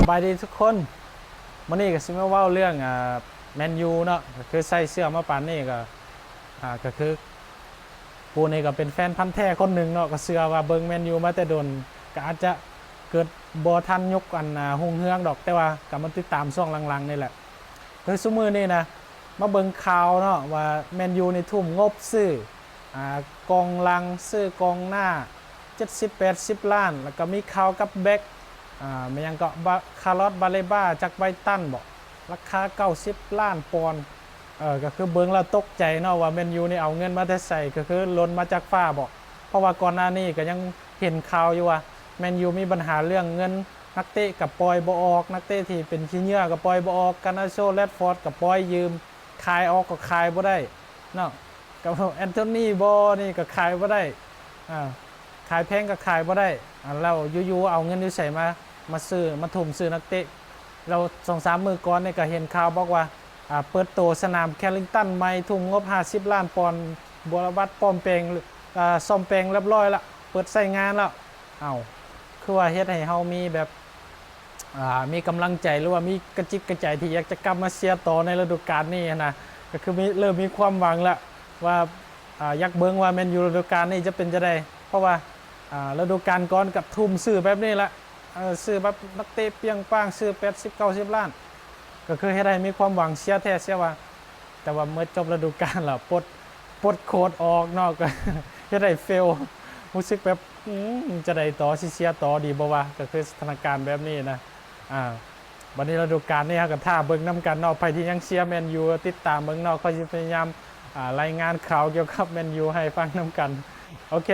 ບາຍດີທຸກຄົນ ມື້ນີ້ກໍຊິມາເວົ້າເລື່ອງ ອາ ແມນຢູເນາະ ກໍຄືໃສ່ເສື້ອມາປານນີ້ກໍ ອາ ກໍຄື ປູນີ້ກໍເປັນແຟນພັນແທ້ຄົນໜຶ່ງເນາະ ກໍເຊື່ອວ່າເບິ່ງແມນຢູມາແຕ່ດົນ ກໍອາດຈະເກີດບໍ່ທັນຍຸກອັນ ອາ ຮຸ່ງເຮືອງດອກ ແຕ່ວ່າກໍມາຕິດຕາມຊ່ວງຫຼັງໆນີ້ແຫຼະ. ຄືຊຸມື້ນີ້ນະ ມາເບິ່ງຂ່າວເນາະ ວ່າແມນຢູນີ້ທຸ່ມງົບຊື້ ອາ ກອງຫຼັງ ຊື້ກອງໜ້າ ເຈັດສິບແປດສິບລ້ານ ແລ້ວກໍມີຂ່າວກັບແບັກ ອາ ແມ່ນຫຍັງເກາະ ບາ ຄາລອດ ບາເລບາ ຈາກໄບຣຕັນບໍ ລາຄາເກົ້າສິບລ້ານປອນ ເອີ ກໍຄືເບິ່ງແລ້ວຕົກໃຈເນາະ ວ່າແມນຢູນີ້ເອົາເງິນມາແຕ່ໃສ ກໍຄືຫຼົ່ນມາຈາກຟ້າບໍ ເພາະວ່າກ່ອນໜ້ານີ້ກໍຍັງເຫັນຂ່າວຢູ່ວ່າແມນຢູມີບັນຫາເລື່ອງເງິນ ນັກເຕະກໍປ່ອຍບໍ່ອອກ ນັກເຕະທີ່ເປັນຂີ້ເຫຍື້ອກໍປ່ອຍບໍ່ອອກ ການາໂຊ ແຣດຟອດ ກໍປ່ອຍຢືມ ຂາຍອອກກໍຂາຍບໍ່ໄດ້ເນາະ ກັບແອນໂທນີບໍນີ້ກໍຂາຍບໍ່ໄດ້ ອາ ຂາຍແພງກໍຂາຍບໍ່ໄດ້ ອາ ແລ້ວຢູ່ໆເອົາເງິນຢູ່ໃສມາ ມາຊື້ ມາທຸ່ມຊື້ນັກເຕະ ແລ້ວສອງສາມມື້ກ່ອນນີ້ກໍເຫັນຂ່າວບອກວ່າ ອາ ເປີດໂຕສະໜາມແຄລິງຕັນໃໝ່ ທຸ່ມງົບຫ້າສິບລ້ານປອນ ບົວລະບັດປ້ອມແປງ ອາ ສ້ອມແປງຮຽບຮ້ອຍລະ ເປີດໃຊ້ງານແລ້ວ ເອົ້າ ຄືວ່າເຮັດໃຫ້ເຮົາມີແບບ ອາ ມີກຳລັງໃຈ ຫຼືວ່າມີກະຈິດກະໃຈທີ່ຢາກຈະກັບມາເຊຍຕໍ່ໃນລະດູການນີ້ຫັ້ນນະ ກໍຄືມີ ເລີ່ມມີຄວາມຫວັງລະວ່າ ອາ ຢາກເບິ່ງວ່າແມນຢູລະດູການນີ້ຈະເປັນຈັ່ງໃດ ເພາະວ່າ ອາ ລະດູການກ່ອນກໍທຸ່ມຊື້ແບບນີ້ລະ ເອີ ຊື້ແບບນັກເຕະປ່ຽງປ້າງ ຊື້ແປດສິບເກົ້າສິບລ້ານ ກໍຄືເຮັດໃຫ້ມີຄວາມຫວັງເຊຍແທ້ເຊຍວ່າ ແຕ່ວ່າເມື່ອຈົບລະດູການແລ້ວ ປົດ ປົດໂຄດອອກເນາະ ກໍເຮັດໃຫ້ເຟວ ຮູ້ສຶກແບບ ອືມ ຈັ່ງໃດຕໍ່ ຊິເຊຍຕໍ່ດີບໍ່ວະ ກໍຄືສະຖານະການແບບນີ້ນະ ອາ ບັດນີ້ລະດູການນີ້ເຮົາກໍຖ້າເບິ່ງນຳກັນເນາະ ໃຜທີ່ຍັງເຊຍແມນຢູ ຕິດຕາມເບິ່ງເນາະ ຂ້ອຍຊິພະຍາຍາມ ອາ ລາຍງານຂ່າວກ່ຽວກັບແມນຢູໃຫ້ຟັງນຳກັນ ໂອເຄ.